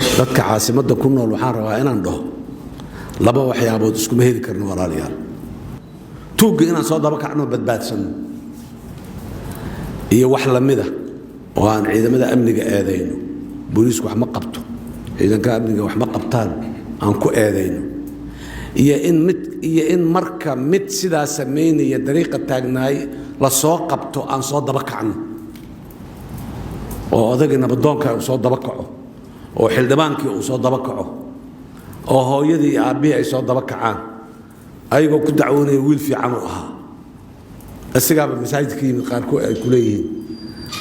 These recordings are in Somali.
Dadka caasimadda ku nool waxaan rabaa inaan dhaho laba waxyaabood iskuma heli karno, walaalayaal: tuugga inaan soo daba kacno, badbaadsanno iyo wax lamida oo aan ciidamada amniga eedayno, booliisku wax ma qabto, ciidanka amniga wax ma qabtaan aan ku eedayno, iyo in mid iyo in marka mid sidaa samaynaya dariiqa taagnaay la soo qabto aan soo daba kacno, oo odagii nabadoonka uu soo daba kaco, oo xildhibaankii uu soo daba kaco, oo hooyadii iyo aabbihii ay soo daba kacaan, ayagoo ku dacwoonaya wiil fiican uu ahaa, isagaaba masaajidka yimid qaarkood ay ku leeyihiin,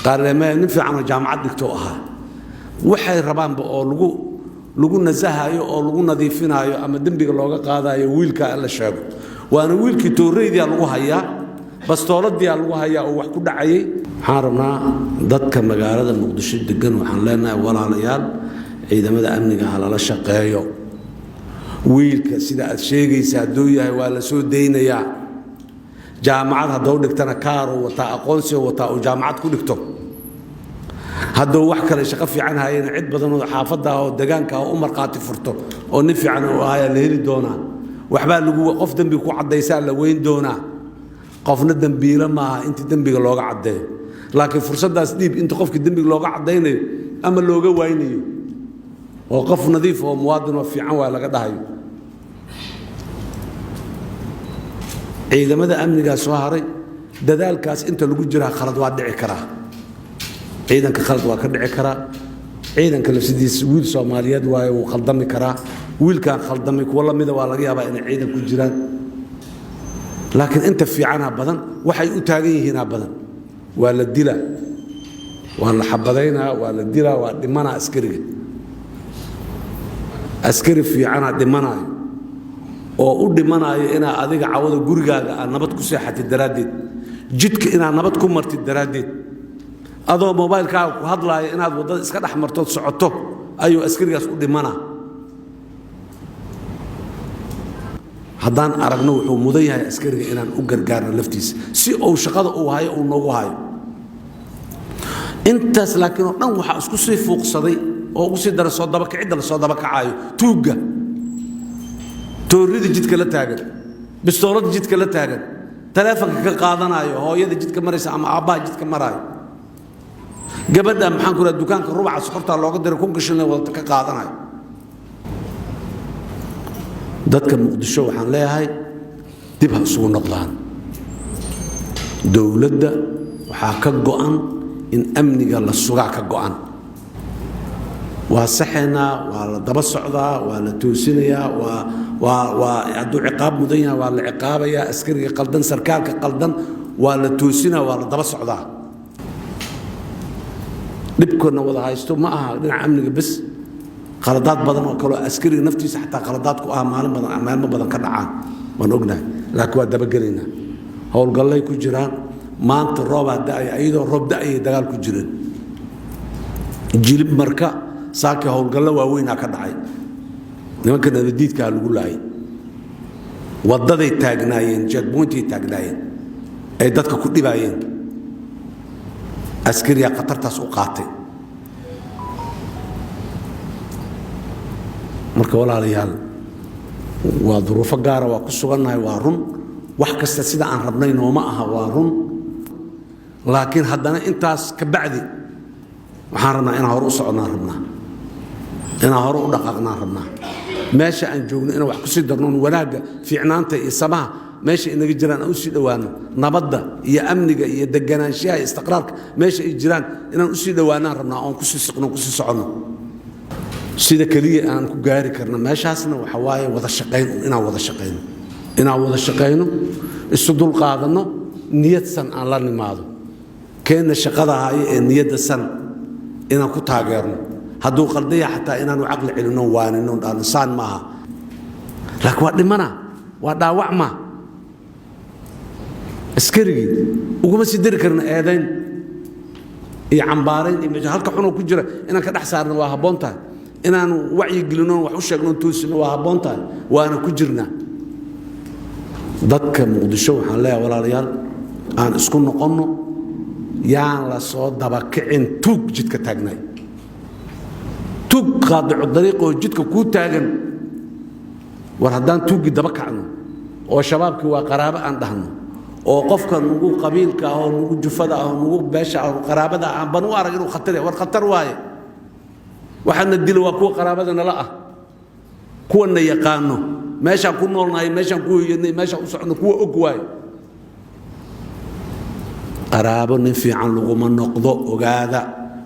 qaarne nin fiicanoo jaamacad dhigtou ahaa. Waxay rabaanba oo lagu nasahayo oo lagu nadiifinaayo ama dembiga looga qaadayo wiilkaa la sheego, waana wiilkii tooreydiyaa lagu hayaa, bastooladiyaa lagu hayaa oo wax ku dhacayay. Waxaan rabnaa dadka magaalada Muqdisho degan, waxaan leenahay, walaalayaal, ciidamada amniga ha lala shaqeeyo. Wiilka sida aad sheegaysa hadduu yahay, waa la soo daynayaa. Jaamacad hadduu dhigtana, kaaruu wataa, aqoonsiu wataa uu jaamacad ku dhigto. Hadduu wax kale shaqo fiican hayana, cid badanoo xaafadda oo degaanka u markhaati furto oo nin fiican uu ahayaa la heli doonaa. Waxbaa lagu qof dembi ku caddaysaa la weyn doonaa. Qofna dembiilo maaha intii dembiga looga caddeeyo, laakiin fursaddaas dhiib inta qofkii dembiga looga caddaynayo ama looga waynayo oo qof nadiif oo muwaadin oo fiican waa laga dhahayo. Ciidamada amnigaa soo haray dadaalkaas inta lagu jiraa khalad waa dhici karaa, ciidanka khalad waa ka dhici karaa. Ciidanka lafsidiisa wiil Soomaaliyeed waaye, wuu khaldami karaa. Wiilkaan khaldamay kuwo lamida waa laga yaabaa inay ciidan ku jiraan, laakiin inta fiicanaa badan, waxay u taagan yihiinaa badan. Waa la dilaa, waa la xabadaynaa, waa la dilaa, waa dhimanaa askariga. Askari fiicanaa dhimanaayo oo u dhimanaayo inaa adiga cawada gurigaaga aad nabad ku seexatid daraaddeed, jidka inaad nabad ku martid daraaddeed, adoo mobaylkaaga ku hadlaayo inaad waddada iska dhex martood socoto ayuu askarigaas u dhimanaa. Haddaan aragno wuxuu mudan yahay askariga inaan u gargaarno laftiisa si uu shaqada uu hayo uu noogu hayo intaas. Laakiin oo dhan waxaa isku sii fuuqsaday oo ugu sii dara soo dabakicidda la soo dabakacaayo tuugga, toorrida jidka la taagan, bistoolada jidka la taagan, taleefonka ka qaadanaayo hooyada jidka maraysa ama aabbaha jidka maraayo, gabadha maxaan ku raha dukaanka rubaca sokortaa looga diray 1000 shilin wadata ka qaadanayo. Dadka Muqdisho waxaan leeyahay dib ha isugu noqdaan. Dowladda waxaa ka go'an in amniga la sugaa, ka go'an. Waa saxaynaa, waa la daba socdaa, waa la toosinayaa, waa hadduu ciqaab mudan yahay waa la ciqaabayaa. Askariga qaldan, sarkaalka qaldan waa la toosinaa, waa la daba socdaa. Dhibkoodna wada haysto ma aha dhinaca amniga bes, qaladaad badan oo kaleo askariga naftiisa xataa qaladaad ku ah maalin badan, maalmo badan ka dhacaan waan ognahay, laakiin waa dabagelaynaa. Howlgallay ku jiraan. Maanta roobaa da'aya, iyadoo roob da'ayay dagaal ku jireen Jilib. Marka saaki howlgallo waaweynaa ka dhacay, nimanka nabadiidkaa lagu laayay. Waddaday taagnaayeen, jeegboyntay taagnaayeen ay dadka ku dhibaayeen. Askariyaa khatartaas u qaatay. Marka walaalayaal, waa duruufo gaara waa ku sugannahay, waa run. Wax kasta sida aan rabnay nooma aha, waa run, laakiin haddana intaas ka bacdi waxaan rabnaa inaan hore u soconnaan rabnaa, inaan hore u dhaqaaqnaan rabnaa. Meesha aan joogno inaan wax kusii darnoon, wanaagga, fiicnaanta iyo samaha meesha inaga jiraan aan usii dhowaano, nabadda iyo amniga iyo deganaanshaha iyo istiqraarka meesha ay jiraan inaan usii dhowaanaan rabnaa, oon kusii siqno, kusii soconno. Sida keliya aan ku gaari karno meeshaasna waxa waaye wada shaqayn, inaan wada shaqayno, inaan wada shaqayno, isu dulqaadanno, niyad san aan la nimaado. Keenna shaqada haya ee niyadda san inaan ku taageerno, hadduu qaldaya xataa inaanu caqli celinno, waanino, dhahno saan maaha. Laakiin waa dhimana, waa dhaawacma askarigii, uguma sii dari karna eedayn iyo cambaarayn iyo halka xunoo ku jira inaan ka dhex saarno waa habboon tahay, inaan wacyi gelino, wax u sheegno, toosino waa habboon tahay, waana ku jirnaa. Dadka Muqdisho waxaan leeyahay, walaalayaal, aan isku noqonno, yaan la soo dabakicin tuug jidka taagnaay. Tuug Tug qaadicu dariiqoo jidka kuu taagan. War haddaan tuuggii daba kacno oo shabaabkii waa qaraabo aan dhahno, oo qofka nugu qabiilka ah oo nugu jufada ah oo nugu beesha ah oo qaraabada ah aan ban u arag inuu khatar yahay. War khatar waaye, waxaana dilo waa kuwa qaraabada nala ah, kuwana yaqaano meeshaan ku noolnahay, meeshaan ku hoyanay, meeshaan u socono, kuwa og waaye. Qaraabo nin fiican laguma noqdo. Ogaada,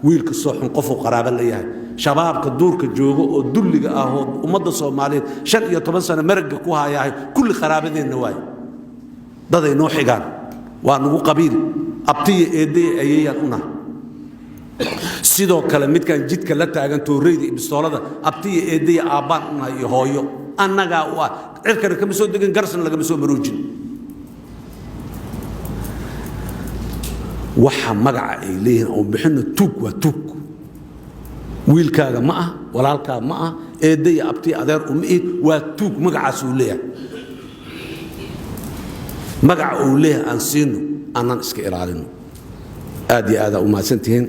wiilka soo xun qofuu qaraabo la yahay. Shabaabka duurka joogo oo dulliga ah oo ummadda Soomaaliyeed 15 sano maragga ku hayahay, kulli qaraabadeenna waaye, daday noo xigaan, waa nagu qabiil, abtiya, eeddaya, ayeeyaan u nahay. Sidoo kale midkan jidka la taagan tooreyda iyo bistoolada, abtiya, eeddaya, aabbaan u nahay iyo hooyo annagaa u ah. Cirkana kama soo degin, garsna lagama soo maroojin. Waxa magaca ay leeyihiin oo bixinno. Tuug waa tuug. Wiilkaaga ma ah, walaalkaa ma ah, eeddaya, abtiya, adeer uma ihid, waa tuug. Magacaas uu leeyahay, magaca uu leeyahay aan siino, aanan iska ilaalino. Aad iyo aadaa u mahadsantihiin.